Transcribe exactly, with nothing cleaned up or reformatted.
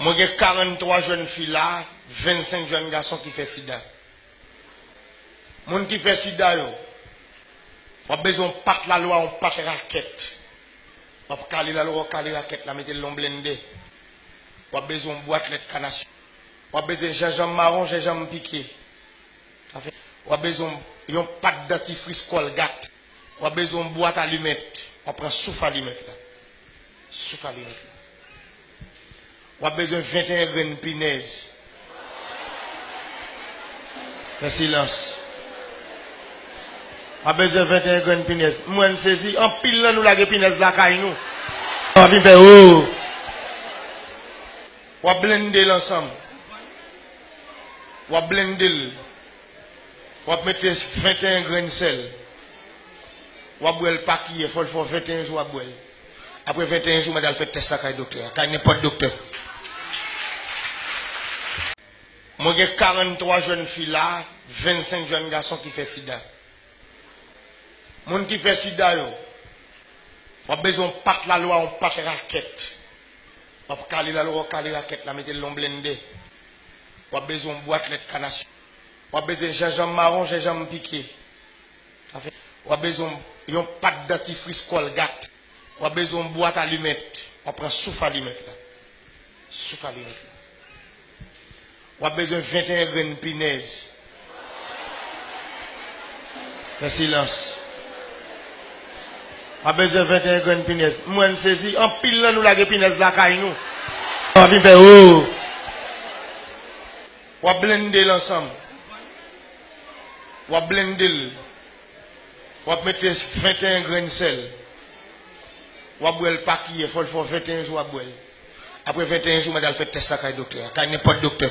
Mwen gen karannwa jèn fi la, vennsenk jèn gason ki fè sida. Moun ki fè sida yo, w ap bezwen yon pat lalwa, yon pat rakèt. W ap kale lalwa, w kale rakèt la, mete l nan blende. W ap bezwen yon bwat lèt kanasyon. W ap bezwen jenjanm mawon, jenjanm pike. W ap bezwen yon pat dantifris Colgate. W ap bezwen yon bwat alimèt. W ap pran souf alimèt la. Souf alimèt la. W ap bezwen venteyen grenn pinèz. Fè silans. W ap bezwen venteyen grenn pinèz. Mwen sezi, anpil nan nou lage pinèz lakay nou. W ap vin fè o. W ap blende l ansanm. W ap blende l. W ap mete venteyen grenn sèl. W ap bwè l pa kiyè, fò l fè w venteyen jou w ap bwè l. Apre venteyen jou, mande al fè tès la kay doktè a, kay nenpòt doktè. Mwen gen karannwa jèn fi la, vennsenk jèn gason ki fè sida. Moun ki fè sida yo, w ap bezwen yon pat lalwa, yon pat rakèt. W ap kale lalwa, w kale rakèt la, mete l nan blende. W ap bezwen yon bwat lèt kanasyon. W ap bezwen jenjanm mawon, jenjanm pike. W ap bezwen yon pat dantifris Colgate. W ap bezwen yon bwat alimèt. W ap pran souf alimèt la. Souf alimèt la. W ap bezwen venteyen grenn pinèz. Fè silans. W ap bezwen venteyen grenn pinèz. Mwen sezi, anpil nan nou lage pinèz lakay nou. W ap vin fè o. W ap blende l ansanm. W ap blende l. W ap mete venteyen grenn sèl. W ap bwè l pa kiyè, fò l fè w venteyen jou w ap bwè l. Apre venteyen jou, mande al fè tès la kay doktè a, kay nenpòt doktè.